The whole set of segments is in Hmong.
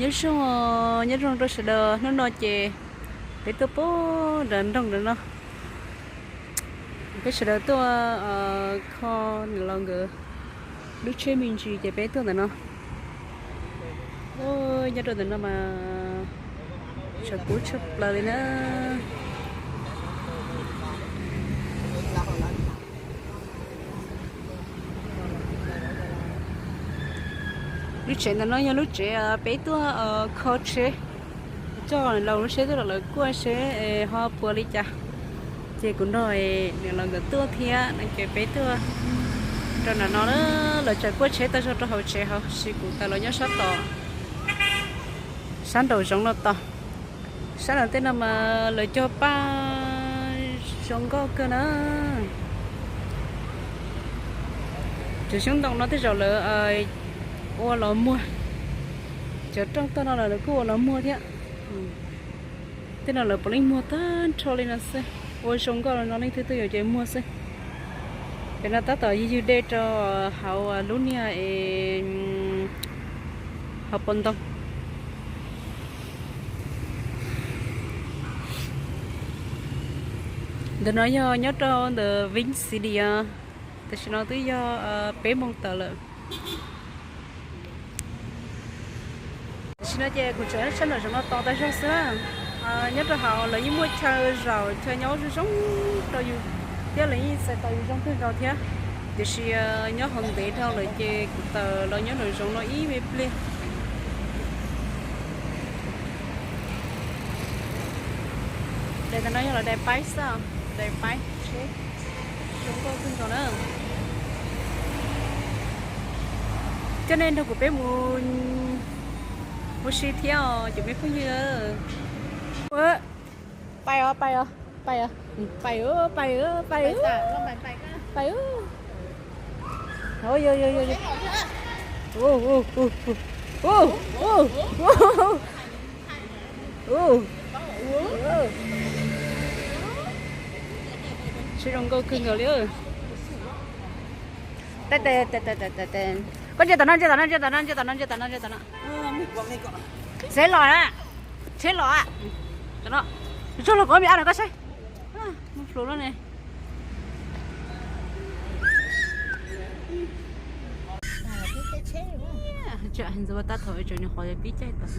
Nyob zoo, nyob zoo rau sawv daws, hnub no ces peb tuaj pem nram nroog ntawm no. Peb sawv daws tuaj kho niam laus nkawd lub tsheb me ntsis ces peb tuaj ntawm no. Nyob rau ntawm no mas tshav kub tshaj plaws li na. Lub tsev ntawm no yog lub tsev peb tuaj kho tsheb, coj niam laus lub tsheb tuaj los lawv kuaj seb ho puas li cas. Ces kuv nrog niam laus nkawd tuaj thiab no ces peb tuaj rau nram no na. Lawv tseem kuaj tsheb tau zog rau hauv tsev hauv, sis kuv tawm los nyob sab tom, sab nraum zoov no tos. Sab nraum tej no mas lawv cog paj zoo nkauj kawg na. Cov xyoob ntoo no tej zaum lawv ua los muag, cov rooj tag no los lawv kuj ua los muag thiab. Tej no lawv puav leej muag tag nrho li no xwb, ua zoo nkauj li no leej twg tuaj yuav ces muag xwb. Pem no tab tom ywg ywg dej rau hauv lub niag es hauv paus ntoo. Ntawm no yog nyob rau ntawm Ving City os. Tam sim no twb yog peb moos tawm lawm. Tam sim no ces kuv tseem sab nraum zoov no tos tag zog xwb na. Nyob rau hauv lawv yeej muaj chaw zaum chaw nyob zoo zoo rau yus thiab, lawv yeej txais tos yus zoo kawg nkaus thiab. Tiam sis nyob hauv ntev dhau lawm ces kuv tawm los nyob nraum zoov no ib me pliag. Daim ntawm no yog lawv daim paib xwb, daim paib tsheb zoo nkauj kawg nkaus na. Coj nej nrog kuv peb mus ua si thiab os cov me phooj ywg. Pais os, pais os, pais os, pais os, pais os, pais os, pais os. Tsheb zoo nkauj kawg nkaus li. Koj ntsia tom no, ntsia tom no, ntsia tom no, ntsia tom no, ntsia tom no, ntsia tom no, ntsia tom no. Tsheb los na, tsheb los a. Tom no, tsuag los kuv ob me ab no koj saib. Muaj hluas luaj ne. Ntxuav tab thaum tseem nyuam qhuav pib caij tod.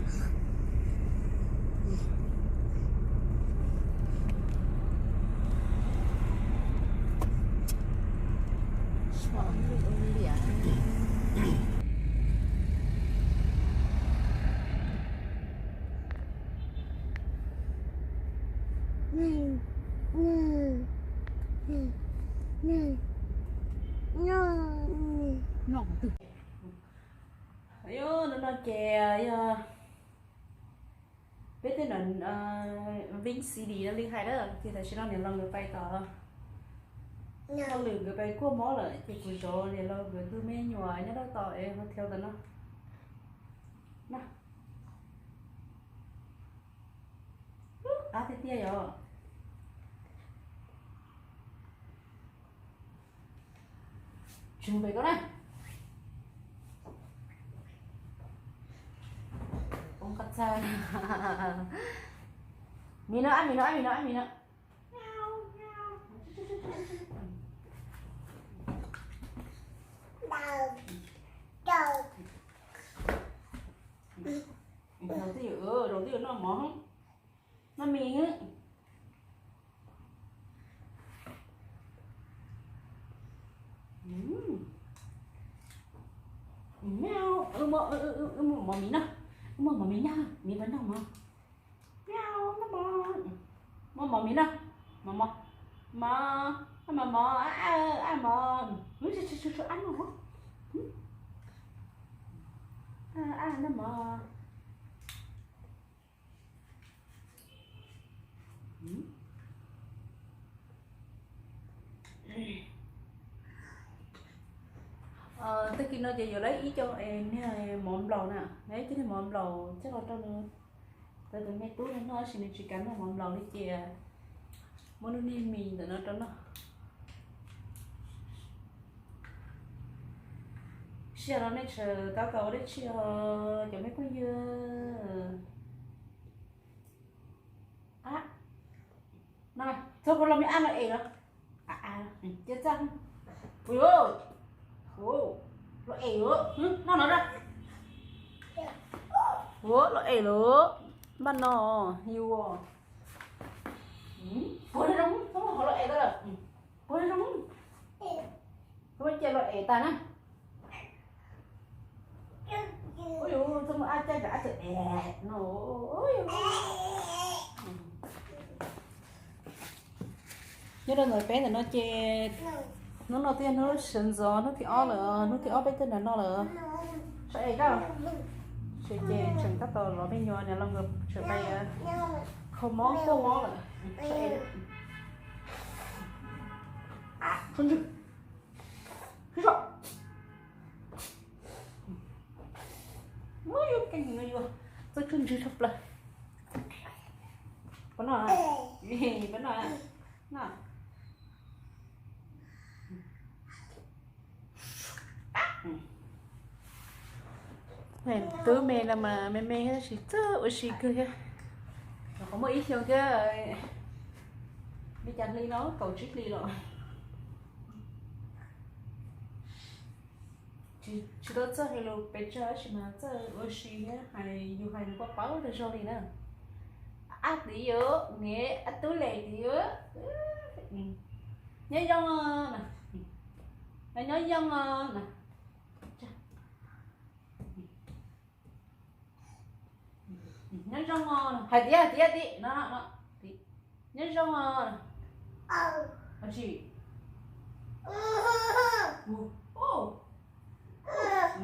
Hnub no ces yog peb tej nram Ving City no li hais na, ces tam sim no niam laus nkawd pais tom, hauj lwm nkawd pais kuaj mob lawm ces kuv zov niam laus nkawd tus me nyuam nyob rau tom es hotel tom no. Qab tiag tiag yom. Tsis mus pem koj na. Poob qab txag. Mis no, ab mis no, ab mis no, ab mis no. Zaum twj ywm, zaum twj ywm noj mov, noj mis. Mov mis no, wb muab mov mis noj, mis noj mov, noj mov, muab mov mis noj, mov mov, mov, mov mov, ab mov, ab noj mov, ab noj mov. Tag kis no ces yuav lawv ib co niag mov nplaum na, ib co niag mov nplaum coj los rau nws, rau tus me tub nws noj, tab sis nws tsis kam noj mov nplaum li ces muab lub niag mis ntawm no rau noj. Sij hawm no nej tseem tab tom ua dab tsi os cov me phooj ywg? Los me ab los es los. Cia txaj. Ua, los es, noj no a. Ua, los es los. Npaj no, yus. Puag zoo, txhob ho los es tau lawm. Puag zoo. Txhob cia los es tas na. Ua, txhob muaj ab caij ab txawm es no. Nyob rau ntawm peb ntawm no ces hnub no twb yog hnub sawv ntxov, hnub thib ob lawm, hnub thib ob peb tuaj nram no lawm. Saib es dab, ces tseem tab tom los me nyuam niam laus nkawd tseem pais kho mob kuaj mob lawm. Saib es, txoj tshuaj ntswg tshaj plaws. Pab no, pab no, no. Tub me no mas me me tab sis txawj ua si kawg thiab. Qhov muaj ib xyoo thiab, li cas hli no kaum tsib hlis los. Tsis tau txawj hais lus pes tsawg tab sis mas txawj ua si thiab hais, yus hais nws paub paub rau zog li na. Ab tid yus, niam ab tub les tid yus. Nyob zoo na, nyob zoo na. Nyob zoo os, hais tias tias tim no, nyob zoo os. Tsis,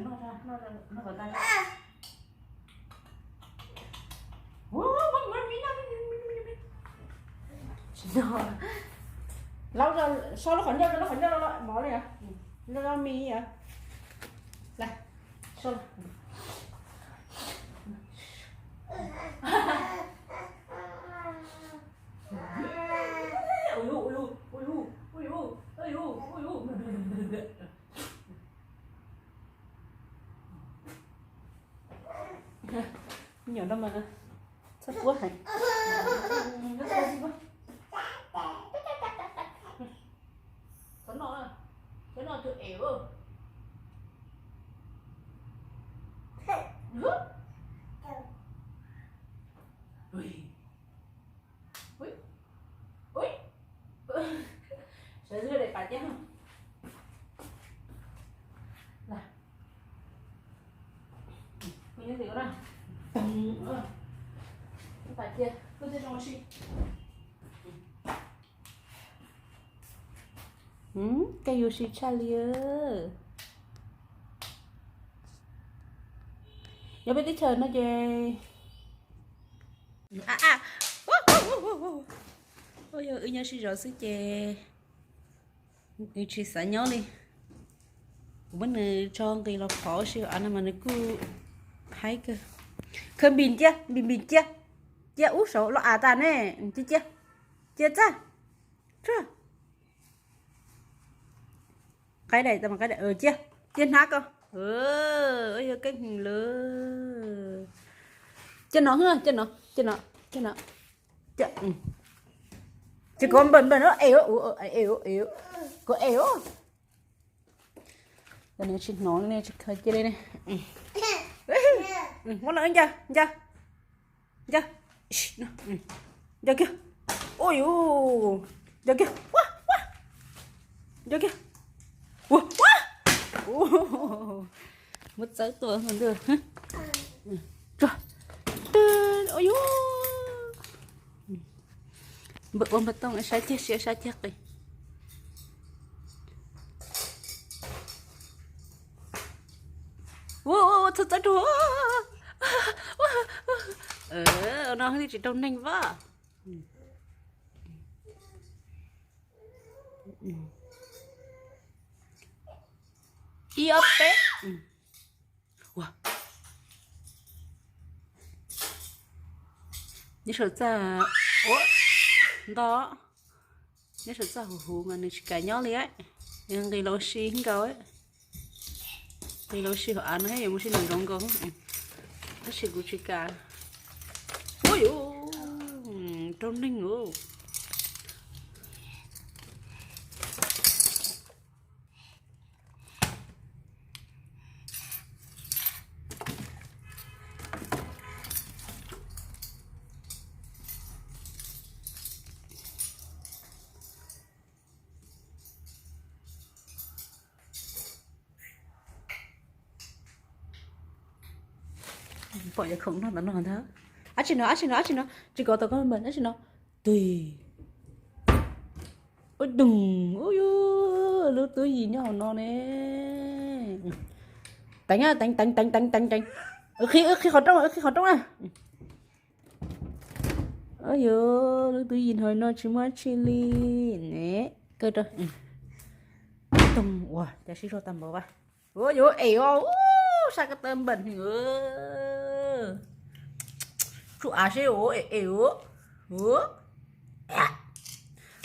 noj kom tag. Laub, so lub qhov ncauj, lub qhov ncauj los mov li, lub mis. Nyuam no mas txhob puab heev. Sawv daws pais tiag. Koj yuav si tshaj li. Nyob peb teb chaws no ces yog wb nyob sib zov xwb ces nws tsis xav nyob li. Kuv muab nws tso nqis los phov si av no mas nws kuj haib kawg. Khawb npis cia, npis npis cia, cia ub saum los av tas ne, cia cia, cia txaj. Qaib daim, qaib daim, cia, cia hnab ko. Yog keej hwm lawm. Cia no, cia no, cia no, cia no. Ces kov npawm npawm no, es, es, kov es. Nws tsis hnov li, tsis khaws cia li ne. Muab los ncaws, ncaws, ncaws, ncaws kiag. Ua, ncaws kiag, ncaws kiag. Ua, muab txawb tuaj ntag. Npawg ua npawg tooj saib tiag siab saib tiag qis. Ua, txhob txawb rau. No twb tsis raug neeg vaj. Ib ob peb. Nyob saum txaj, ua, nto. Nyob saum txaj huv huv mas nws tsis kam nyob li. Nqis los si nkaus, nqis los si hauv av no thiab yuav mus si nraum zoov nkaus. Tab sis kuv tsis kam. Ua, raug neeg os. Pom cov khoom noj ntawm no ntag. Ab tsi no, ab tsi no, ab tsi no, tsis kov tau koj npawb, ab tsi no. Tui. Ub doog, ub yus, lub tub yim nyob hauv no ne. Teev, teev, teev, teev, teev, teev, teev. Wb qhib, wb qhib qhov rooj, wb qhib qhov rooj na. Ub yus, lub tub yim hauv no tsis muaj dab tsi li ne. Kaw rau. Ub doog, ua cas sib zog tag npaum vas. Ua yuav es os, sab koj tawb npawm. Tsuj av seb ua es es ua.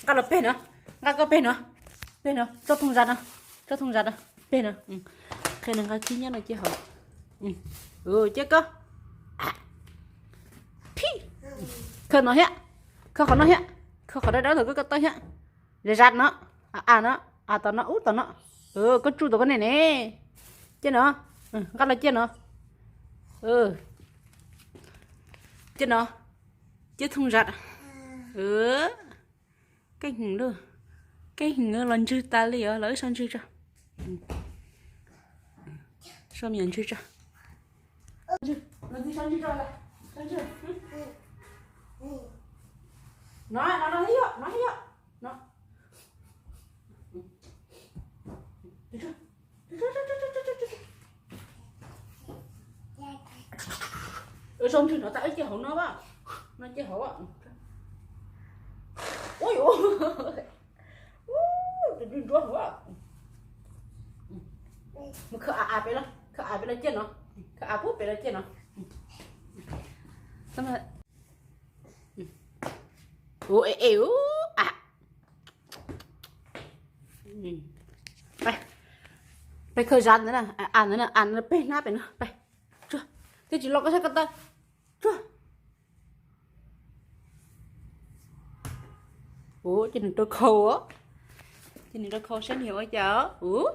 Nqa los peg no, nqa koj peg no, peg no, tso thooj zam no, tso thooj zam no, peg no. Qhia nws nqa khib nyob no cia hauv. Cia koj. Phij. Khaws no thiab, khaws qhov no thiab, khaws qhov dawb dawb ntawm koj ko taw thiab. Zam zam no, a no, a tom no, ub tom no. Koj tsuj tom koj ne ne. Cia no, nqa los cia no. Cia no, cia thooj zam. Keej hwm lawm, keej hwm los ntswg tas li os, los wb sau ntswg tso. Sau me nyuam ntswg tso. No, no, no, no, no. Sau ntswg no tas wb cia hauv no, no cia hauv. Ub, tus ntswg ntsuab hauv. Mus khaws av pem los, khaws av pem los cia no, khaws av pub pem los cia no. Ua es es ub a. Peb khaws zam ntawd na, av ntawd na, av ntawd peg hnab pem no, peb. Tsuag, thiaj tsis los koj sab ko taw. Tsuag. Ua ces nws rau khau, ces nws rau khau saib nws ua cas. Ub.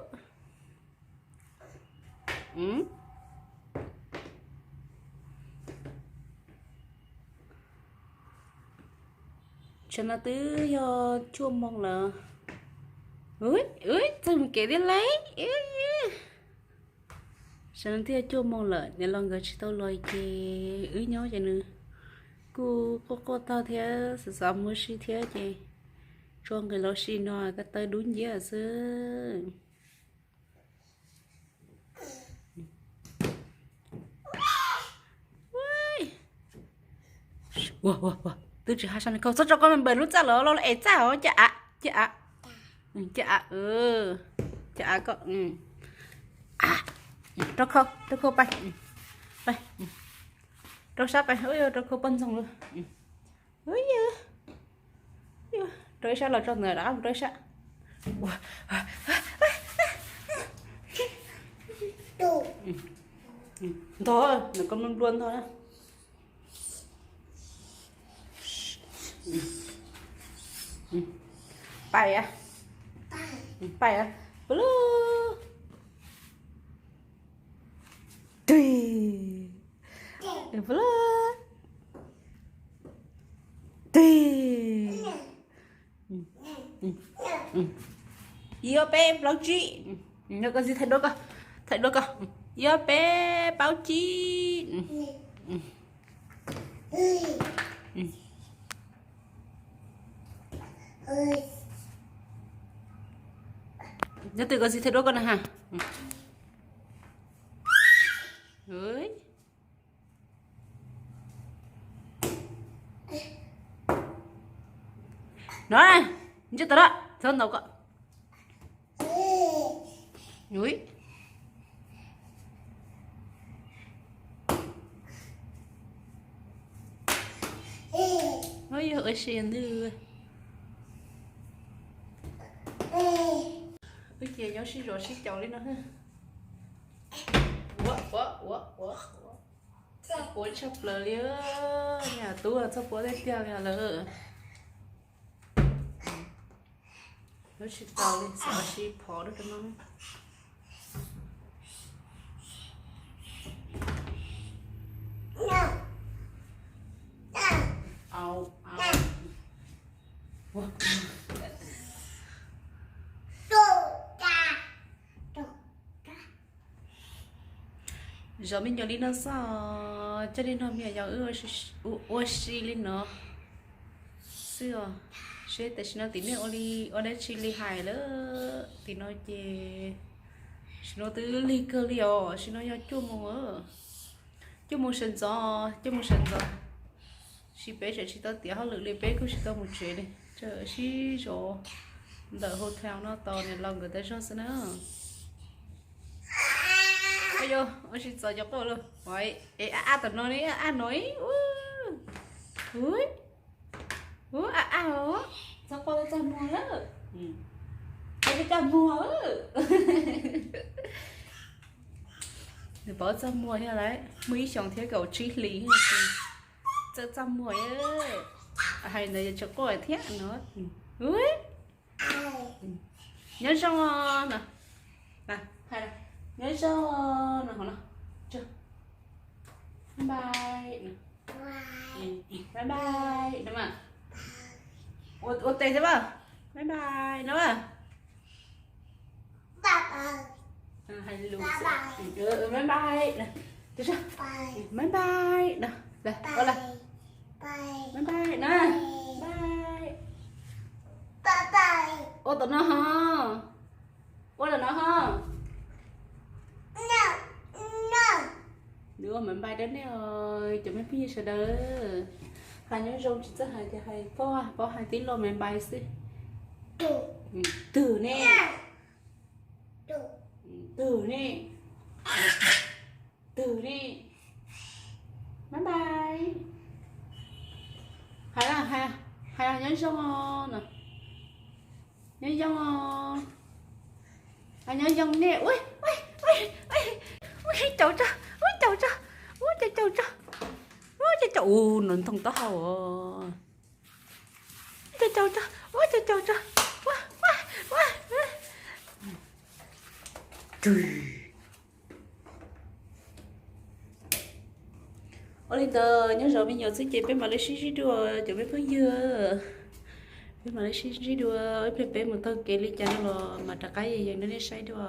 Tam no twb yog cuaj moos lawm. Ub, ub, txog mus kev thiab lauj. Tam no twb yog cuaj moos lawm, niam laus nkawd tsis tau los ces wb nyob ces nws kuj quaj quaj tag thiab xav xav mus ua si thiab ces tso nqis los ua si no ko taw dub nciab xwb. Ua, ua, ua, twb tsis haj sab me khau, txhob tso koj me npawm lub txaj los los es txaj os, cia av, cia av, cia av, cia av koj, rau khau, rau khau pais, pais, rau sab pais, rau khau poj ntxoog lawm. Rau ib sab los tso ntawd, rau ib sab. Ntog, nws koj nplua ntog na. Pais, pais, pais. Tui. Tui. Ib ob peb plaub tsib. Nyob koj txiv thaij duab koj, thaij duab koj. Ib ob peb plaub tsib. Nyob twg koj txiv thaij duab koj na ha. No, ntsej tau na, txhob ntaus koj. Ui. Ua si ntwg. Wb ces nyob sib zov sib caum li no. Ua, ua, ua, ua, ua. Txhob puav tshaj plaws li, niam tub txhob puav tiag tiag li lawm. Lub tsis tau li, xav ua si phov rau no. Au, au. Zov me nyuam li no xwb. Coj li no me nyuam yaus, wb ua si li no xwb os. Seb tam sim no tim nej ua li, ua dab tsi li hais lawm. Tim no ces sim no twb lig kawg li os, sim no yog cuaj moos, cuaj moos sawv ntxov, cuaj moos sawv ntxov. Sis peb tseem tsis tau tiav hauj lwm li, peb kuj tsis tau mus tsev li, tseem sib zov ntawm hotel no tos niam laus nkawd tas zog xwb na. Ua yog ua tsis txog cov quaj lawm. Es ab ab tom no ne, ab ab no. Ub, ab ab os, txog quaj txog muag lawm. Txog muag. Nws paub txog muag thiab lawm, muaj ib xyoos thiab kaum tsib hlis txog txog muag. Hais ntawd yog tsis quaj thiab no. Nyob zoo no. Nyob zoo no, no. Bye bye no. Bye bye no. Ua tes thiab. Bye bye no. Hais lus xwb. Bye bye no. Bye bye no. Bye bye no. Bye. Ua tom no ho. Ua tom no ho. Nws ua bye bye rau nej os cov me phooj ywg sawv daws. Hais nyob zoo tsis txawj hais ces hais paub, paub hais tib lo bye bye xwb. Twg ne? Twg ne? Twg ne? Bye bye. Hais, hais nyob zoo no. Nyob zoo. Hais nyob zoo ne. Ua caum tso, ua caum tso, ua caum caum tso, ua caum caum, ua no ntoo taub hau os. Ua caum caum tso, ua caum caum tso. Ua li ntawd nyob zoo me nyuam xwb ces peb mam li sib ntsib dua cov me phooj ywg. Peb mam li sib ntsib dua, ib pliag peb mus taug kev li cas no los mam rov qab yees rau nej saib dua.